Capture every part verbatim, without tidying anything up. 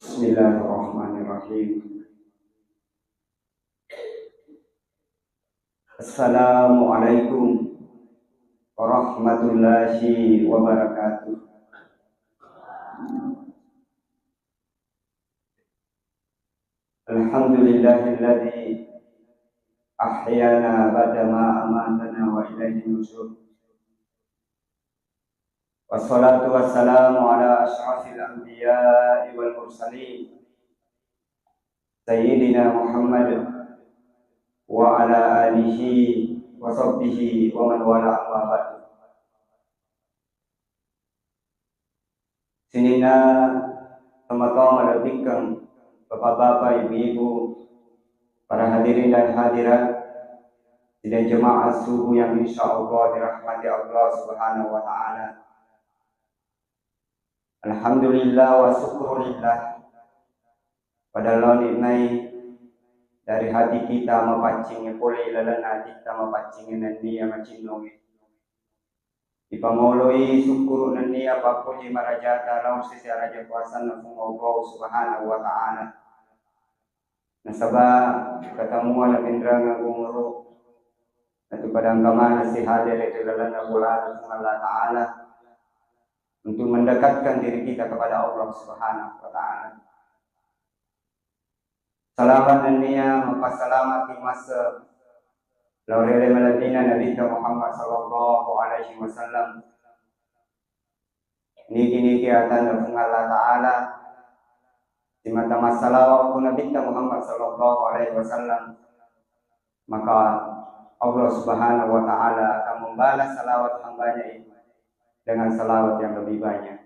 Bismillahirrahmanirrahim. Assalamualaikum warahmatullahi wabarakatuh. Alhamdulillahilladzi ahyana ba'da ma amatana wa ilaihin nusyur. Wassalatu wassalamu ala asyrafil anbiya'i wal mursalin, Sayyidina Muhammad wa ala alihi wa sahbihi wa man wala, amma ba'du. Sininna tomatoa malebbikkeng, bapak-bapak, ibu-ibu, para hadirin dan hadirat, sidang jemaah subuh yang insya Allah dirahmati Allah Subhanahu wa Ta'ala. Alhamdulillah wa syukurillah. Pada lao nikmai dari hati kita mapaccing pole ilalenna hatitta mapaccing nennia macinnongi. Ipangoloi sukkuru nennia pappuji marajata lao sese araja kuasanna Puang Allah Subhanahu wa Ta'ala. Nasaba katamuwa napinrengeng umuru, natupada engka maneng sihadere ri lalenna bolana Puang Allah Ta'ala untuk mendekatkan diri kita kepada Allah Subhanahu wa Ta'ala. Salawat nennia mapassalamaki masse lao ri ale malebbina Nabitta Muhammad sallallahu alaihi wasallam. Niki-niki atanna Puang Allah Ta'ala, simata massalawa ku Nabitta Muhammad sallallahu alaihi wasallam, maka Allah Subhanahu wa Ta'ala akan membalas salawat hambanya itu dengan salawat yang lebih banyak.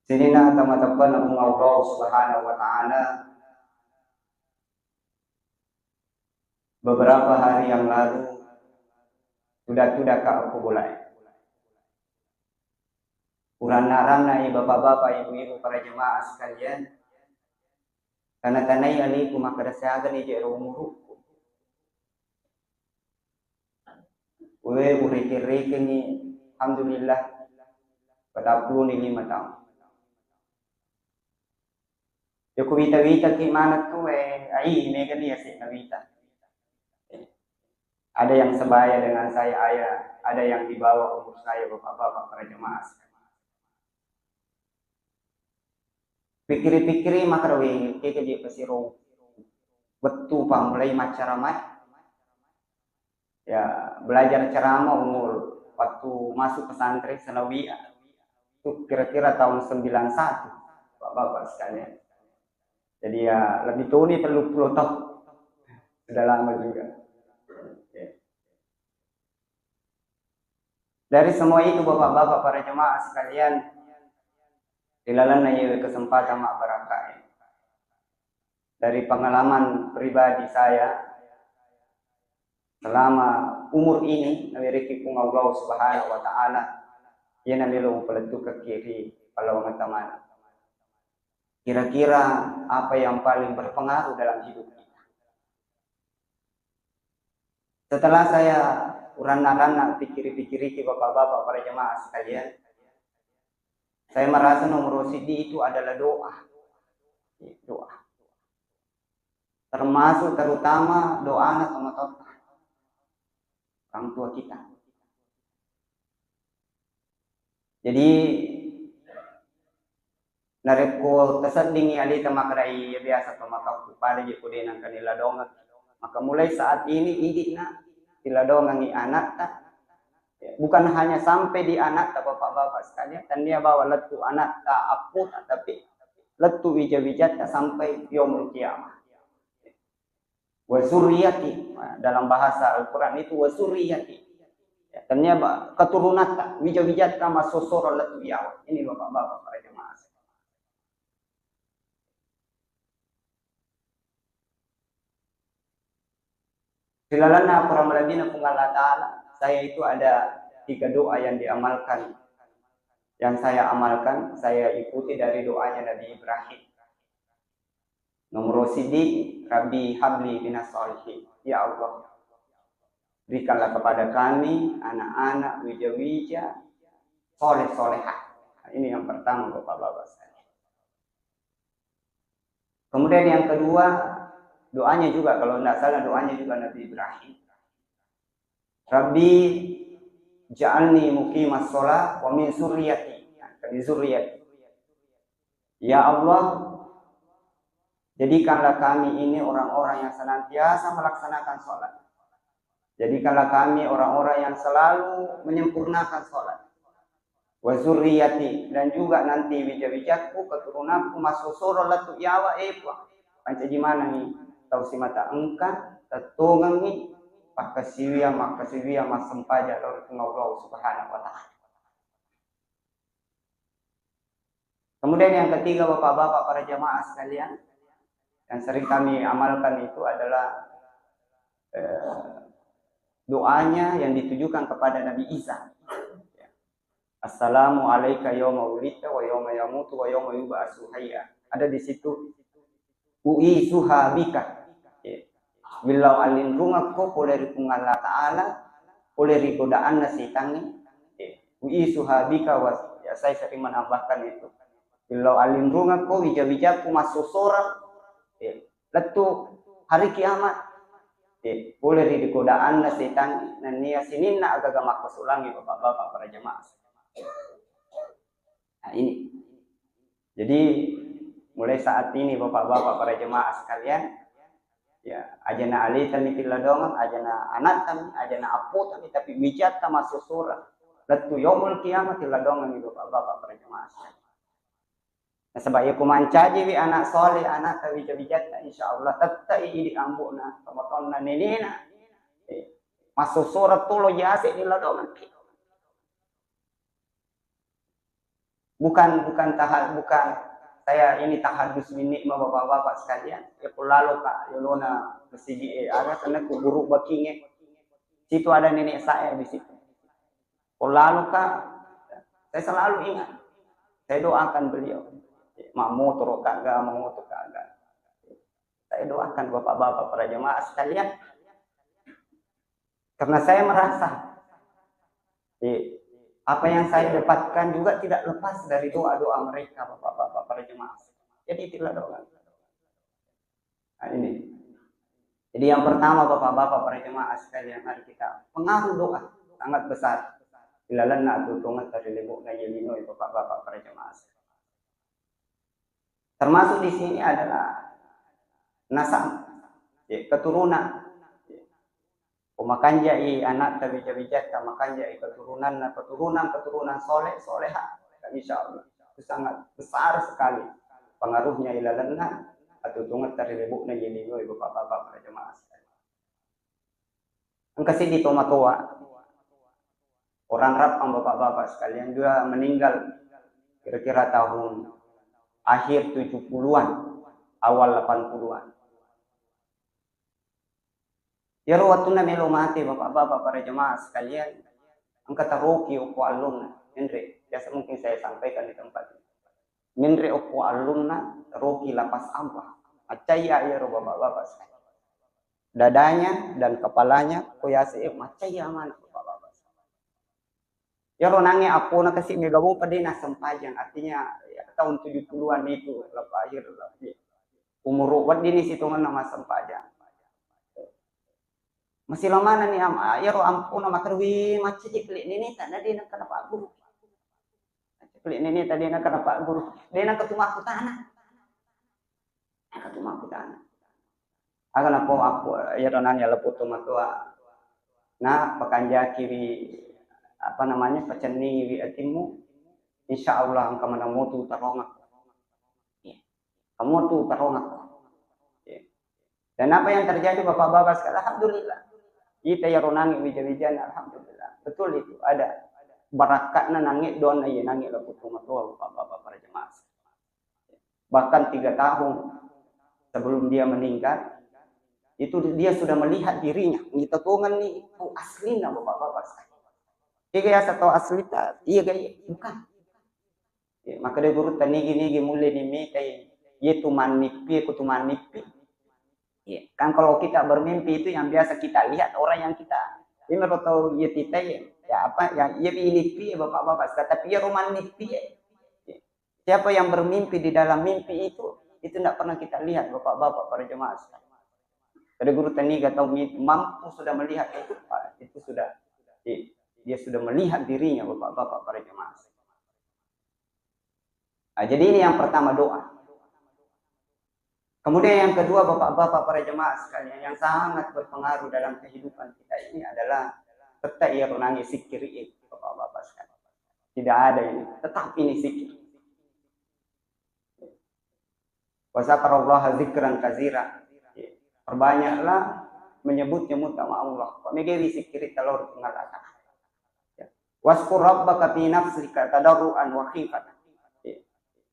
Sininna tama-, teppanna Puang Allah Subhanahu wa Ta'ala, beberapa hari yang lalu, tuda-tudaka ko bolae. Uranna-ranna i bapak-bapak, ibu-ibu, para jemaah sekalian, tana-tanai aliku makkeda siaga ni je ro umurukku. Ue, urekeng-rekengi, alhamdulillah, patappulo ni lima taung. Joko wita-witaki maneng tu, eh, ai, mega ni ase na wita. Ada yang sebaya dengan saya, aya, ada yang di bawah umur saya, bapak-bapak, para jemaah sekalian. Pikkiri-pikkiri makkeda, we, keke je pasiro wettu pammulai maccaramae. Ya, belajar ceramah umur waktu masuk pesantren sanawiyah. Itu kira-kira tahun sembilan satu, Bapak-bapak sekalian. Jadi ya, lebih tua nih, tellu puluh tahun. Sudah lama juga. Oke. Dari semua itu, Bapak-bapak, para jemaah sekalian, ri lalenna iye kesempatan mabbarakka e, dari pengalaman pribadi saya, selama umur ini nawerekki Puang Allah Subhanahu wa Ta'ala, iya namelo upalettukekki ri pallawangetta maneng. Kira-kira apa yang paling berpengaruh dalam hidup kita? Setelah saya uranna-ranna pikkiri-pikkiriki, bapak-bapak, para jemaah sekalian, saya merasa nomor siddi itu adalah doa. Doa. Termasuk terutama doana tomatoatta, orang tua kita. Jadi, narekko taseddingngi alita makkedai, "Iya biasa tomatoakku, pada je ko de nengka niladongeng." Maka mulai saat ini, idi'na tiladongengngi anatta. Bukan hanya sampai di anatta, bapak-bapak sekalian, tennia bawang lettu anatta, appota, tapi lettu wija-wijatta sampai yaumul qiyamah. Wa zurriyati, dalam bahasa Al-Quran itu wa zurriyati. Ya, tennia ba-, keturunatta, wija-wijatta massosoro lettu yawa. Ini bapak-bapak, para jemaah. Ri lalenna akorang malebbina Puang Allah Ta'ala, saya itu ada tiga doa yang diamalkan, yang saya amalkan, saya ikuti dari doanya Nabi Ibrahim. Nomor siddi, "Rabbi habli minas sholihin." Ya Allah, berikanlah kepada kami anak-anak wija-wija soleh-solehah. Nah, ini yang pertama, Bapak-bapak sekalian. Kemudian yang kedua, doanya juga, kalau tidak salah, doanya juga Nabi Ibrahim. "Rabbi ja'alni muqimas shalah wa min zurriyati." Nah, "min zurriyati." Ya Allah, jadikanlah kami ini orang-orang yang senantiasa melaksanakan sholat. Jadikanlah kami orang-orang yang selalu menyempurnakan sholat. "Wa zurriyati," dan juga nanti wija-wijakku, keturunanku, massusuro lettu yawa, eh Puang. Pancaji manengi tau simata engka, tettongengi, pakkasiwiang, makkasiwiang, massempajang lao ri Puang Allah Subhanahu wa Ta'ala. Kemudian yang ketiga, Bapak-bapak, para jamaah sekalian, yang sering kami amalkan itu adalah, eh, doanya yang ditujukan kepada Nabi Isa. "Assalamu alaika yauma wulidta wa yauma yamutu wa yauma yub'atsu hayya." Ada di situ, "U'idzuha bika." Ya. Willau allinrungekko pole ri Puang Allah Ta'ala, pole ri godaanna setangnge. Ya. "U'idzuha bika wa," ya, saya sering menambahkan itu. "Willau allinrungekko, wija-wijakku massusuro, ya, lettu hari kiamat, ya, pole ri godaanna setangnge, nennia sininna agaga makkusulangi, Bapak-bapak, para jamaah." Nah, ini. Jadi, mulai saat ini, Bapak-bapak, para jemaah sekalian, ya, ajana aletami tilladongeng, ajana anattami, ajana apputami, tapi wijatta massusuro lettu yaumul kiamat tilladongengi, Bapak-bapak, para jemaah sekalian. Nasaba iya ko mancajiwi anak soleh, anatta wija-wijatta, insya Allah tettai idi ambo'na, tomatoanna, nenena. Eh, massusuro tulo jase tilladongeng. Bukan, bukan taha-, bukan saya ini tahadus minnikma, Bapak-bapak sekalian. Ya, ko laloka yolona masigi e, aga senna ku guru bakinge. Situ ada nenek saya di situ. Ko laloka, saya selalu ingat. Saya doakan beliau. Mammotoro kaga, mamoto kaga. Saya doakan Bapak-bapak, para jemaah sekalian. Karena saya merasa, eh, apa yang saya dapatkan juga tidak lepas dari doa-doa mereka, Bapak-bapak, para jemaah. Jadi, itulah doa. Nah, ini. Jadi, yang pertama, Bapak-bapak, para jemaah sekalian, mari kita, pengaruh doa sangat besar ilalenna atuo-tuongetta ri lebo'na iye linoe, Bapak-bapak, para jemaah sekalian. Termasuk di sini adalah nasab, ya, keturunan. Ko makanjai anatta wija-wijatta, makanjai keturunanna, keturunan-keturunan soleh, soleha, insya Allah itu sangat besar sekali pengaruhnya ilalenna atuo-tuongetta ri lebo'na iye linoe, Bapak-bapak, para jemaah sekalian. Engka siddi tomatoa, orang Rappang, Bapak-bapak sekalian, dia meninggal kira-kira tahun akhir tujuh puluhan, awal delapan puluhan. Iyaro wettunna melo mate, Bapak-bapak, para jemaah sekalian, engka taroki okko allunna. Menre, biasa mungkin saya sampaikan di tempat ini. Menre okko allunna, taroki lapas Allah. Maccai iyaro, Bapak-bapak sekalian. Dadanya dan kepalanya ko yase e, maccai maneng, Bapak-bapak. Iyaro nange appona kasi mega mopa de nassempajang, artinya, ya, tahun tujuh puluhan itu, lepas akhir, ya. Umur weddinni sitongenna massempajang. Masila manenni am-, iyaro appona makkeda, "Wi, maccaji kali neneta, na de nengka napagguru." Maccaji kali neneta, de nengka napagguru. De nengka tu makkutana. Engka tu makkutana. Aga napau appu, iyaro nani leppu tomatoa, na pakanjakiwi, apa namanya, pacenningiwi atimmu, insya Allah engka maneng motu tarongakko. Iya. Engka motu tarongakko. Iya. Dan apa yang terjadi, Bapak-bapak sekalian? Alhamdulillah. Ita iyaro nangi wija-wijana, alhamdulillah. Betul itu, ada barakatna nangi doanna iya nangi leppu tomatoa, Bapak-bapak, para jemaah. Bahkan tiga tahun sebelum dia meninggal, itu dia sudah melihat dirinya. Kita tongenni, oh, aslina, Bapak-bapak sekalian. Iya, gaya satu aslita, iya, gaya, bukan. Ya, maka dia guru, "Tanigi-nigi mulle ni mitai, ye tu mannipi, ku tu mannipi." Ya, kan kalau kita bermimpi itu yang biasa kita lihat orang yang kita, ini lo tau, ya, tita, ya, ya, apa, ya, ya, ini pi, ya, Bapak-bapak, tetapi ya, rumah ni pi, ya. Ya. Siapa yang bermimpi di dalam mimpi itu, Itu tidak pernah kita lihat, Bapak-bapak, para jemaah sekalian. Ada guru taniga tahu mi-, mampu sudah melihat itu, Pak. Itu sudah, i-, dia sudah melihat dirinya, Bapak-bapak, para jemaah sekalian. Nah, jadi ini yang pertama, doa. Kemudian yang kedua, Bapak-bapak, para jemaah sekalian, yang sangat berpengaruh dalam kehidupan kita ini adalah tetap iya ronangi sikkiri, Bapak-bapak sekalian. Tidak ada ini, tetap ini sikkiri. Wa dzakarallaha dzikran katsira. Perbanyaklah menyebut-nyebut nama Allah. Pamegai sikkiritta lao ri Puang Allah Ta'ala. Ya. Wazkur rabbaka fi nafsika tadarruan wa khifatan. Ya.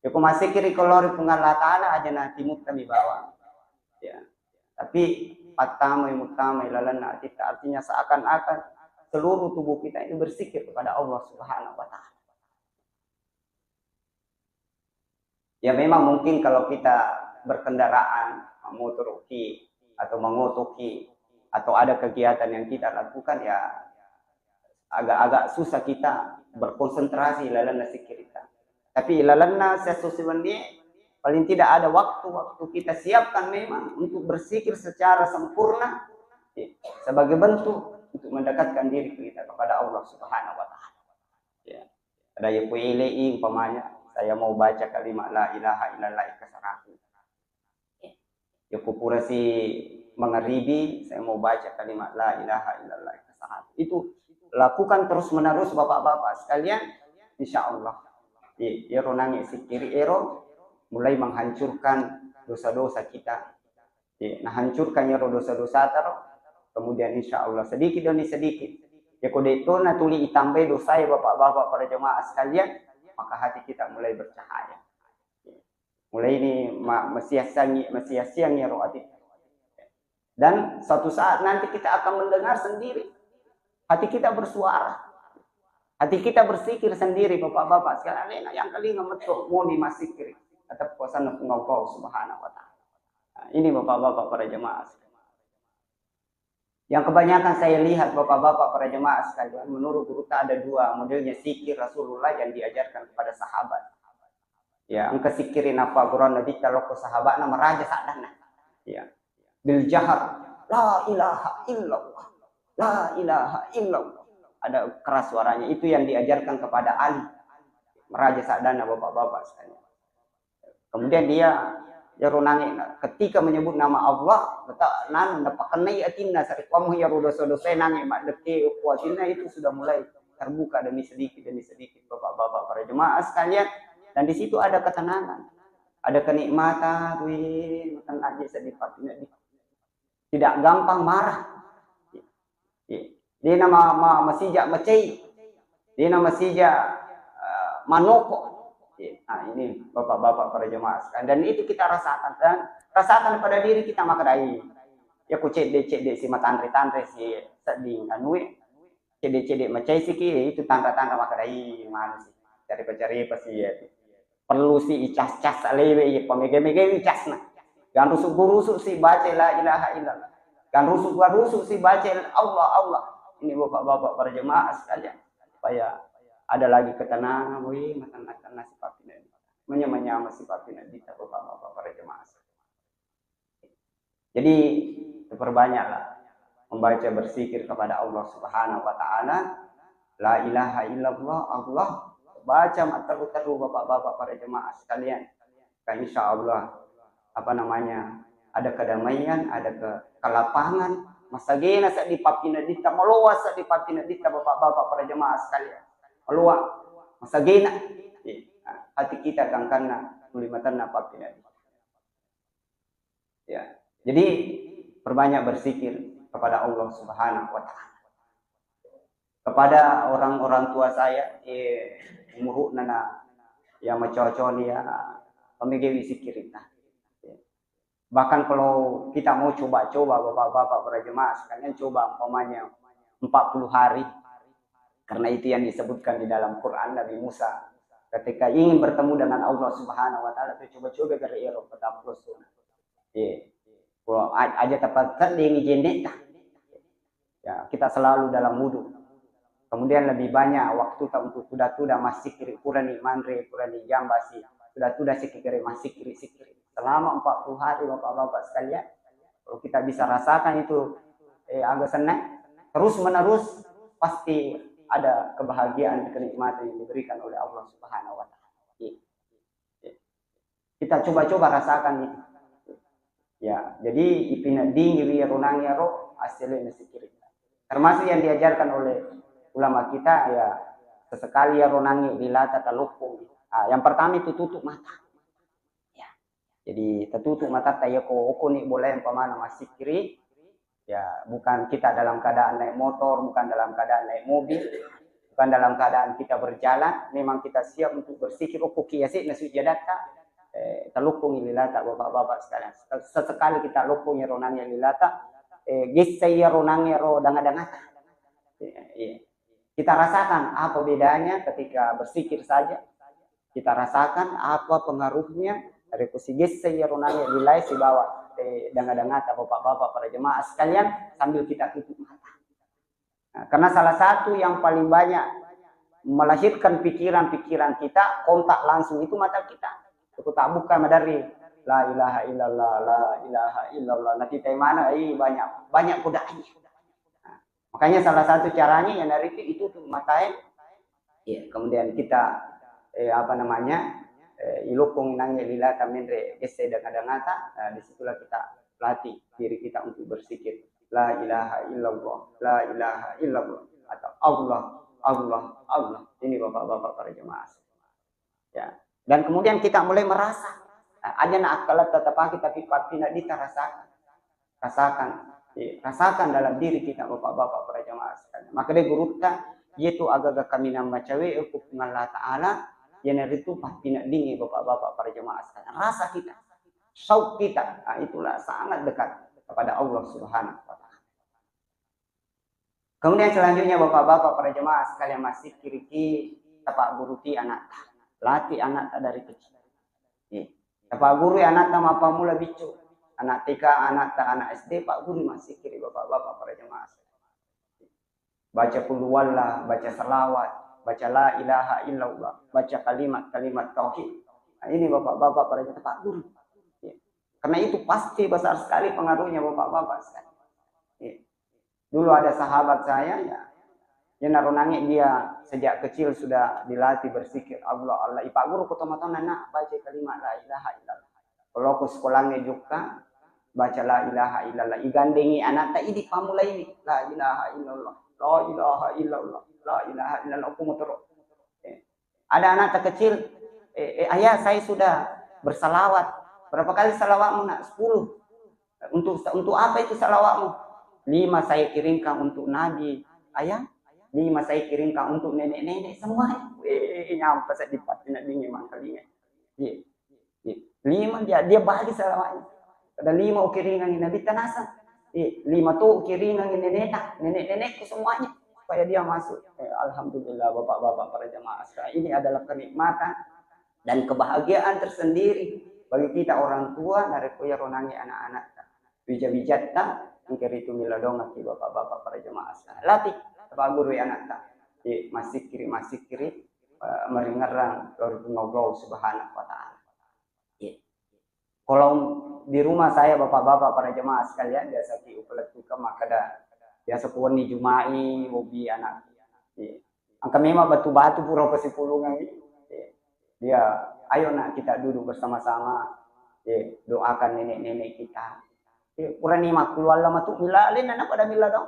Yako massikkiriko lao ri Puang Allah Ta'ala, aja na atimutta mi bawang. Ya. Tapi pattamai, muttamai lalenna atitta, artinya seakan-akan seluruh tubuh kita ini berzikir kepada Allah Subhanahu wa Ta'ala. Ya, memang mungkin kalau kita berkendaraan, motoroki atau mangotoki atau ada kegiatan yang kita lakukan, ya agak-agak susah kita berkonsentrasi lalenna sikkiritta. Tapi lalenna siesso siwenni, paling tidak ada waktu-waktu kita siapkan memang untuk berzikir secara sempurna, ya, sebagai bentuk untuk mendekatkan diri kita kepada Allah Subhanahu wa Ta'ala. Ya. Ada yang kuelei, umpamanya, saya mau baca kalimat la ilaha illallah ke seratus. Ya, kupura si mangaribi, saya mau baca kalimat la ilaha illallah ke seratus. Itu lakukan terus-menerus, Bapak-bapak sekalian, insya Allah. Ya, ero nangi sikkiri ero mulai menghancurkan dosa-dosa kita. Ya, nah, hancurkan ero dosa-dosa taro, kemudian insya Allah sedikit demi sedikit. Ya, ko de' to natuli itambai dosa ya, Bapak-bapak, para jemaah sekalian, maka hati kita mulai bercahaya. Mulai ini ma-, masiassangi, masiassiangi ero ati. Dan suatu saat nanti kita akan mendengar sendiri. Hati kita bersuara. Hati kita berzikir sendiri, Bapak-bapak sekalian. Alena yang kelinga metu moni massikkiri. Tetap kuasana Puang Allah Subhanahu wa Ta'ala. Nah, ini Bapak-bapak, para jemaah. Yang kebanyakan saya lihat, Bapak-bapak, para jemaah sekalian, menurut guru tak ada dua modelnya zikir Rasulullah yang diajarkan kepada sahabat. Ya, engka sikkiri nappa gurang Nabitta lokko sahabatna maraja saddanna. Ya. Bil jahar, la ilaha illallah. La ilaha illallah. Ada keras suaranya. Itu yang diajarkan kepada Ali. Maraja saddanna, Bapak-bapak sekalian. Kemudian dia, ero nangi, ketika menyebut nama Allah, nata-, nanu, napakennai atinna, sarekkuammu ero dosa-dosa nangi maddekke ko atinna, itu sudah mulai terbuka demi sedikit, demi sedikit, Bapak-bapak, para jemaah sekalian. Dan di situ ada ketenangan, ada kenikmatan. Wih, makan aja sedih, tidak gampang marah. De'na ma-, ma-, masija macai. De'na masija, eh, manoko. Nah, ini Bapak-bapak, para jemaah sekalian. Dan itu kita rasakan. Dan rasakan pada diri kita, maka dai. Ya, ku cedde-cedde si matanre-tanre si sedding anue. Cedde-cedde macai siki, itu tanra-tanra maka dai manusi. Cari-cari pasti ya. Perlu si icas-cas lewe, iya, pamega-mega icasna. Gan rusuk-rusuk si baca la ilaha illallah. Gan rusuk-rusuk si baca Allah, Allah. Ini Bapak-bapak, para jemaah sekalian, supaya ada lagi ketenangan, wih, matenna-tenna sifat Nabi. Menyama-nyama sifat Nabi, Bapak-bapak, para jemaah sekalian. Jadi, perbanyaklah membaca, berzikir kepada Allah Subhanahu wa Ta'ala. La ilaha illallah, Allah. Baca matteru-teru, Bapak-bapak, para jemaah sekalian. Ka insya Allah, apa namanya, ada kedamaian, ada ke-, kelapangan. Masagena seddi pappinedditta, maloa seddi pappinedditta, Bapak-bapak, para jemaah sekalian. Maloa, masagena. Iya. Hati kita gangkanna, tuli matenna pappineddi. Ya. Jadi, perbanyak berzikir kepada Allah Subhanahu wa Ta'ala. Kepada orang-orang tua saya, eh, umuru'na na, ya, macoa-coani, ya, pamegewi sikkiritta. Bahkan kalau kita mau coba-coba, Bapak-bapak, para jemaah sekalian, coba umpamanya empat puluh hari, karena itu yang disebutkan di dalam Quran, Nabi Musa ketika ingin bertemu dengan Allah Subhanahu wa Ta'ala, itu coba-coba gare ero petappulo sona. Iya. Ko a-, aja tapatteddingi jennetta. Ya, kita selalu dalam wudu. Kemudian lebih banyak waktu ta untuk tuda-tuda massikkiri, purani manre, purani jambasi, tuda-tuda sikkiri, massikkiri, sikkiri. Selama empat puluh hari, Bapak-bapak sekalian, kalau kita bisa rasakan itu, eh, aga senna, terus menerus, pasti ada kebahagiaan, kenikmatan yang diberikan oleh Allah Subhanahu wa Ta'ala. Iya. Kita coba-coba rasakan itu. Ya, jadi ipineddingi wi ronangnge ro hasilnya zikir. Termasuk yang diajarkan oleh ulama kita, ya, sesekali ya ronangnge lilata talokkongi. Ah, yang pertama itu tutup mata. Ya. Jadi tertutup mata, ya, ko, ko ni boleh umpamana massikiri, ya, bukan kita dalam keadaan naik motor, bukan dalam keadaan naik mobil, bukan dalam keadaan kita berjalan, memang kita siap untuk bersikir, oh, kuki ya sih, nasu jadatta, eh, talukkungi lilata, Bapak-bapak sekalian. Sesekali kita lukkungi ronangnge lilata, eh, gessai ya ronangnge ro danga-dangata. Iya, iya. Kita rasakan apa bedanya ketika bersikir saja. Kita rasakan apa pengaruhnya dari kusigessai ya ronangnge lilai sibawa, eh, danga-dangata, Bapak-bapak, para jemaah sekalian, sambil kita tutup mata. Nah, karena salah satu yang paling banyak melahirkan pikiran-pikiran kita, kontak langsung itu mata kita. Aku tak buka madari, la ilaha illallah, la ilaha illallah. Nanti taimana, eh, banyak, banyak godaannya. Nah, makanya salah satu caranya yang dari itu, itu tuh matae. Ya, kemudian kita, eh, apa namanya, eh, ilukung nangnge lilata menre gesse danga-dangata, nah, disitulah kita latih diri kita untuk bersikir. La ilaha illallah, la ilaha illallah. Atau Allah, Allah, Allah. Ini Bapak-bapak para jemaah. Ya. Dan kemudian kita mulai merasa, nah, aja na akkalata tapake tapi pappina dita rasakan. Rasakan, eh, rasakan dalam diri kita, Bapak-bapak para jemaah sekalian. Maka dé gurutta, yaitu agaga kaminang macawe, eh, ku Puang Allah Ta'ala, iyanaritu pappineddingi, Bapak-bapak para jemaah sekalian. Rasa kita, syauq kita, nah, itulah sangat dekat kepada Allah Subhanahu wa Ta'ala. Kemudian selanjutnya, Bapak-bapak para jemaah sekalian, massikiriki, tapagguruki anatta. Latih anatta dari kecil. Iya. Tapaggurui anatta mappammula biccu. Anak T K, anatta, anak S D, paggurui massikiri, Bapak-bapak para jemaah sekalian. Baca qul huwallah, baca salawat, baca la ilaha illallah, baca kalimat-kalimat tauhid. Nah, ini Bapak-bapak para jemaah, tapaggurui. Iya. Karena itu pasti besar sekali pengaruhnya, Bapak-bapak sekalian. Iya. Dulu ada sahabat saya, ya, ya, naronangi dia sejak kecil sudah dilatih bersikir, Allah, Allah. Ipagguru ko tomatoanna, nak, baca kalimat la ilaha illallah. Kalau ko sekolahnya juga, baca la ilaha illallah. Igandengi anatta, idi pamulai ini, la ilaha illallah, la ilaha illallah, la ilaha illallah. Aku mau terus. Eh, Ada anak terkecil, eh, eh, "Ayah, saya sudah bersalawat." "Berapa kali salawatmu, nak?" "Sepuluh." "Untuk, untuk apa itu salawatmu?" "Lima saya kirimkan untuk Nabi, Ayah. Lima saya kirimkan untuk nenek-nenek semua." Eh, nyampe saya di pati nak dingin mangkalinga. Iya. Iya. Lima dia, dia bagi salawatnya. Ada lima ukiringangi Nabi tanasa. Iya. Lima tu ukiringangi neneknya, nenek-nenekku semuanya. Supaya dia masuk. Eh, alhamdulillah, Bapak-bapak para jemaah sekalian. Ini adalah kenikmatan dan kebahagiaan tersendiri bagi kita orang tua, narekko iyaro nangi anak-anak. Wija-wijatta, engka ritu milodongaki Bapak-bapak para jemaah sekalian. Latih, tapaggurui anatta. Iya, massikiri, massikiri, eh, maringerrang lao ri Puang Allah Subhanahu wa Ta'ala. Iya. Kalau di rumah saya, Bapak-bapak para jemaah sekalian, biasa ki upelettuka makkeda, biasa kuwenni Juma'i, hobi anak. Iya. Engka memang batu-batu pura pasipulungan. Iya. Dia, "Ayo nak, kita duduk bersama-sama. Iya, doakan nenek-nenek kita." Iya, purani makkulualla matu, milla alenna, na pada milla dong.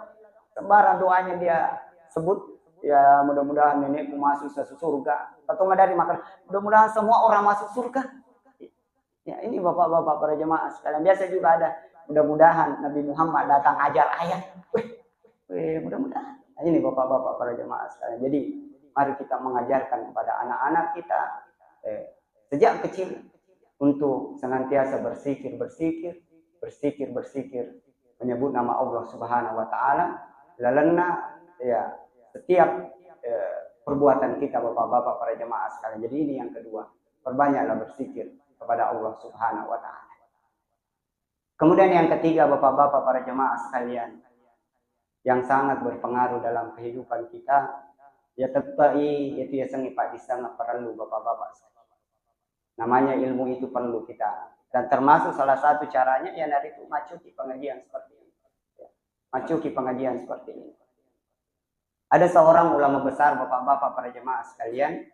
Sembarang doanya dia sebut. "Ya, mudah-mudahan nenekmu masuk sa-, surga." Atau madari makan, "Mudah-mudahan semua orang masuk surga." Ya, ini bapak-bapak para jemaah sekalian. Biasa juga ada, "Mudah-mudahan Nabi Muhammad datang ajar ayat." Weh, weh, mudah-mudahan. Nah, ini bapak-bapak para jemaah sekalian. Jadi, mari kita mengajarkan kepada anak-anak kita, eh, sejak kecil untuk senantiasa bersikir, bersikir, bersikir, bersikir, menyebut nama Allah Subhanahu wa Ta'ala, lalenna, ya, setiap, eh, perbuatan kita, bapak-bapak para jemaah sekalian. Jadi, ini yang kedua, perbanyaklah bersikir kepada Allah Subhanahu wa Ta'ala. Kemudian yang ketiga, bapak-bapak para jemaah sekalian, yang sangat berpengaruh dalam kehidupan kita, ya, tettai, itu ya, sengi Pak Disang, perlu bapak-bapak sekalian. Namanya ilmu itu perlu kita Dan termasuk salah satu caranya iyanaritu maccuki pengajian seperti ini. Ya. Maccuki pengajian seperti ini. Ada seorang ulama besar, bapak-bapak, para jemaah sekalian,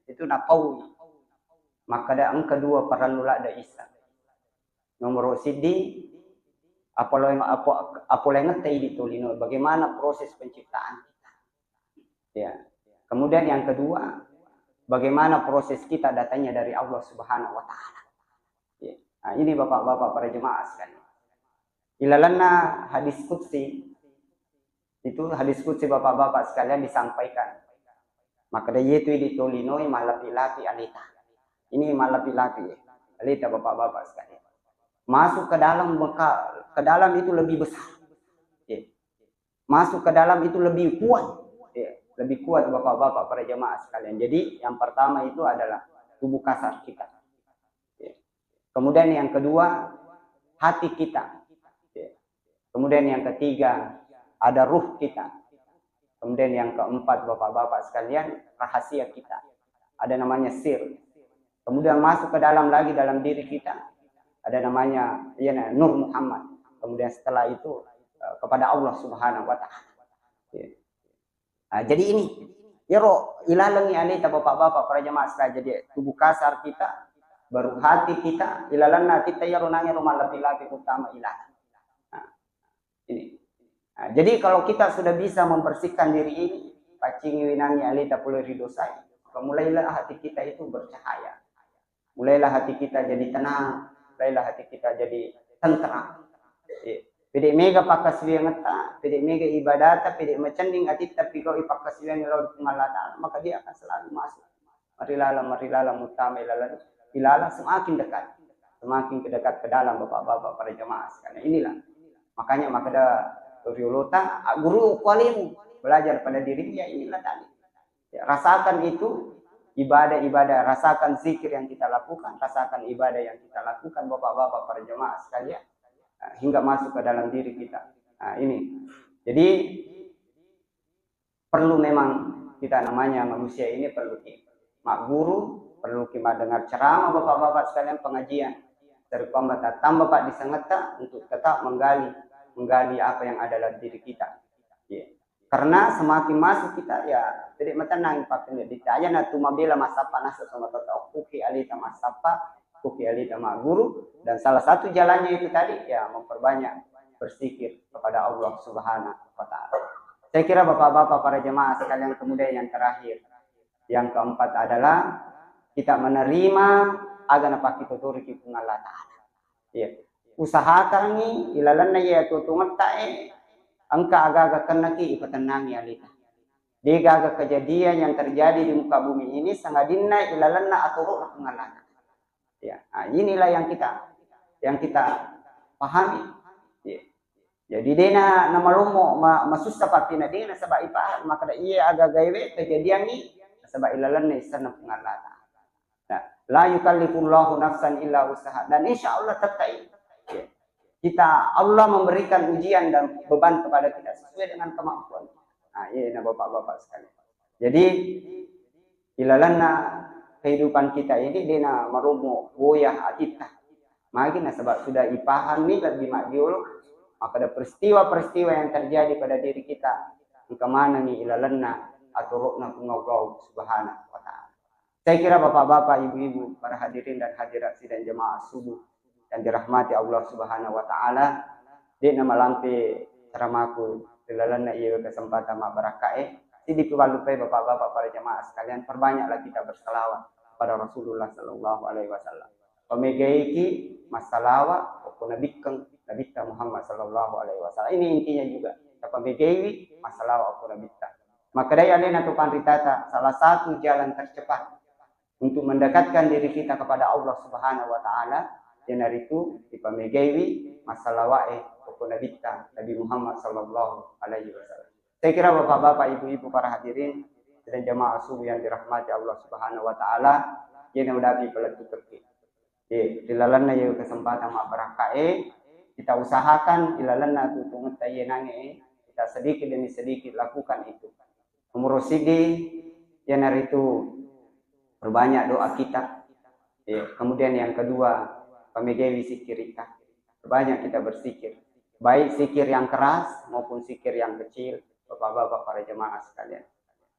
itu napaui. Makkeda engka dua parellu ladde issa. Nomor siddi, apoleng-, apo-, apolengetta idi tolino, bagaimana proses penciptaan kita. Ya. Kemudian yang kedua, bagaimana proses kita datangnya dari Allah Subhanahu wa Ta'ala. Ya. Nah, ini bapak-bapak, para jemaah sekalian. Ilalanna hadis qudsi, itu hadis qudsi, bapak-bapak sekalian, disampaikan. Makkeda iyetu idi tolinoi mallapi-lapi aleta. Ini mallapi-lapi, ya. Aleta, bapak-bapak sekalian. Masuk ke dalam bengka-, ke dalam itu lebih besar. Ya. Masuk ke dalam itu lebih kuat. Ya. Lebih kuat, bapak-bapak, para jemaah sekalian. Jadi yang pertama itu adalah tubuh kasar kita. Ya. Kemudian yang kedua, hati kita. Ya. Kemudian yang ketiga, ada ruh kita. Kemudian yang keempat, bapak-bapak sekalian, rahasia kita. Ada namanya sir. Kemudian masuk ke dalam lagi, dalam diri kita, ada namanya, ya, nur Muhammad. Kemudian setelah itu, eh, kepada Allah Subhanahu wa Ta'ala. Ya. Nah, jadi ini, iyaro ilalengngi aleta, bapak-bapak, para jemaah sekalian. Jadi tubuh kasar kita, baru hati kita, ilalenna atitta, iyaro nangero mallapi-lapi utama ilalang. Nah, ini. Nah, jadi kalau kita sudah bisa membersihkan diri ini, paccingi winangi aleta pole ri dosai, maka mulailah hati kita itu bercahaya. Mulailah hati kita jadi tenang, mulailah hati kita jadi tentram. Iya. Pede mega pakkasiwiangetta, pede mega ibadata, pede macenning atitta pigau'i pakkasiwiang lao ri Puang Allah Ta'ala, maka dia akan selalu masuk. Marilalang, marilalang, muttama ilalang, ilalang semakin dekat, semakin ke dekat ke dalam, bapak-bapak, para jemaah sekalian. Inilah. Makanya makkeda riolota, "Guru, kualimu, belajar pada dirinya." Inilah tadi. Ya, rasakan itu ibadah-ibadah, rasakan zikir yang kita lakukan, rasakan ibadah yang kita lakukan, bapak-bapak, para jemaah sekalian, eh, hingga masuk ke dalam diri kita. Nah, ini. Jadi, perlu memang kita namanya manusia ini perlu ki magguru, perlu ki mendengar ceramah, bapak-bapak sekalian, pengajian. Dari tambah, tambah, Pak, di sengeta untuk tetap menggali, menggali apa yang ada dalam diri kita. Ya. Karena semakin masuk kita, ya, jadi matenang pakkeda. Aja na tu mabela massappa nasa sama tata, oh, kuki alita massappa, kuki alita magguru, dan salah satu jalannya itu tadi, ya, memperbanyak berzikir kepada Allah Subhanahu wa Ta'ala. Saya kira bapak-bapak, para jemaah sekalian, kemudian yang terakhir, yang keempat adalah kita menerima aga napakkitotoriki Puang Allah Ta'ala. Iya. Usahakangngi ilalenna iya tuo-tuongetta e, engka aga-aga kennaki ipatennangi alita. De gaga kejadian yang terjadi di muka bumi ini sangadinna ilalenna atoro'na Puang Allah Ta'ala. Ya, nah, inilah yang kita, yang kita pahami. Ya. Jadi dena namalommo ma-, masussa pappina dena saba ipahang makkeda iya aga-aga ewe kejadiangngi saba ilalenna isenna Puang Allah Ta'ala. Nah, la yukallifullahu nafsan illa usaha. Dan insya Allah tetap, ya, kita, Allah memberikan ujian dan beban kepada kita sesuai dengan kemampuan. Nah, iya, nah, bapak-bapak sekalian. Jadi ilalenna kehidupan kita ini dena marommo boya atitta. Magi nasaba sudah ipahami lebbi majjolo, makkeda peristiwa-peristiwa yang terjadi pada diri kita engka manengngi ilalenna atoro'na Puang Allah Subhanahu wa Ta'ala. Saya kira bapak-bapak, ibu-ibu, para hadirin dan hadirat sidang jemaah subuh yang dirahmati Allah Subhanahu wa Ta'ala, de'na malampe ceramaku ri lalenna iyewe kesempatan mabbarakkae. Siddi pi wallupai bapak-bapak, para jemaah sekalian, perbanyaklah kita berselawat pada Rasulullah sallallahu alaihi wasallam. Pamegaiki massalawa okko nabikkeng, Nabitta Muhammad sallallahu alaihi wasallam. Ini intinya juga. Tapamegaiwi massalawa okko Nabitta. Makkedai alena tu panritata, salah satu jalan tercepat untuk mendekatkan diri kita kepada Allah Subhanahu wa Ta'ala, iyanaritu ipamegaiwi massalawae okko Nabitta, Nabi Muhammad sallallahu alaihi wasallam. Saya kira bapak-bapak, ibu-ibu, para hadirin dan jamaah subuh yang dirahmati Allah Subhanahu wa Ta'ala, iyana udapi palettukekki. Ye, ri lalenna ye kesempatan mabbarakkae, kita usahakan ri lalenna tutungetta ye nange, kita sedikit demi sedikit lakukan itu. Nomor siddi, iyanaritu perbanyak doa kita. Ya, kemudian yang kedua, pamegewi sikkirikka. Banyak kita bersikir, baik sikir yang keras maupun sikir yang kecil, Bapak-bapak, para jemaah sekalian.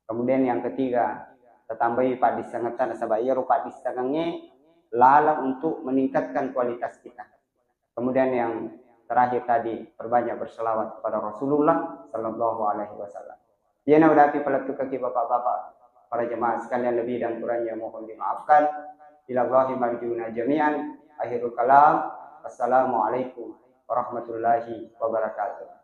Kemudian yang ketiga, tatambai paddissengetta, nasaba iyaro paddissengengnge laleng untuk meningkatkan kualitas kita. Kemudian yang terakhir tadi, perbanyak berselawat kepada Rasulullah sallallahu alaihi wasallam. Iyana udapi palettukaki, Bapak-bapak, para jemaah sekalian, lebih dan kurangnya mohon dimaafkan. Ilallahi marji'una jami'an. Akhirul kalam. Assalamualaikum warahmatullahi wabarakatuh.